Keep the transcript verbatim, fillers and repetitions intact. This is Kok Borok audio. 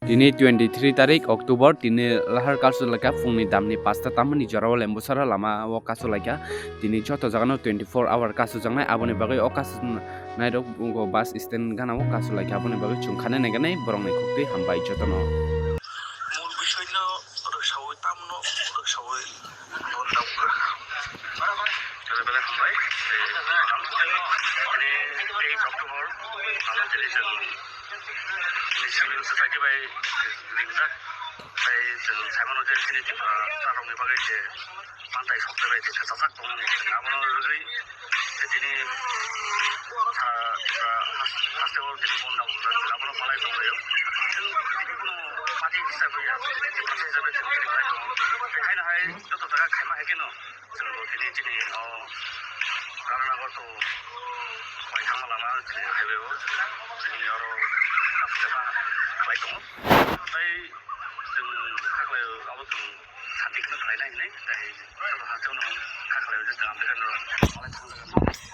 Tini twenty three tarik October, tini lahar kasu laikha phungni damni pasta tamani jorao Lembusara lama o kasu laikha. Tini joto jagano twenty four hour kasu jangnai, aboni bagwi o kasu nairok bus stand gana o kasu laikha, aboni bagwi chwng khana naiganai borokni khuktwi hambai jotono. Mul bisoi no rwksaui tamno rwksaui Belai belai hambai. Tini teis October, abo tini chwng tini civil society bai ringjak. Tai chwng saimano je chini Tripura rokni bagwi je mantai sokjak bai je kwchajak tongmani. Abono rwgwi tini sa Tripura haste o tini bondha wngjak. Abono malai tonglaio. Chwng tini kuno party hisabe ya, party hisabe chwng tini malai tongo. Haino hai joto jaga khaima hai kheno. Chwng tini chini o Karanagar to bai thangma lama chini highway o chini oro kaphilema khlai tongo. Tai chwng khaklai abo chwng santi kheno khlainai hinwi tai joto hasteo no khaklai o je chwng American rok malai thangjaga.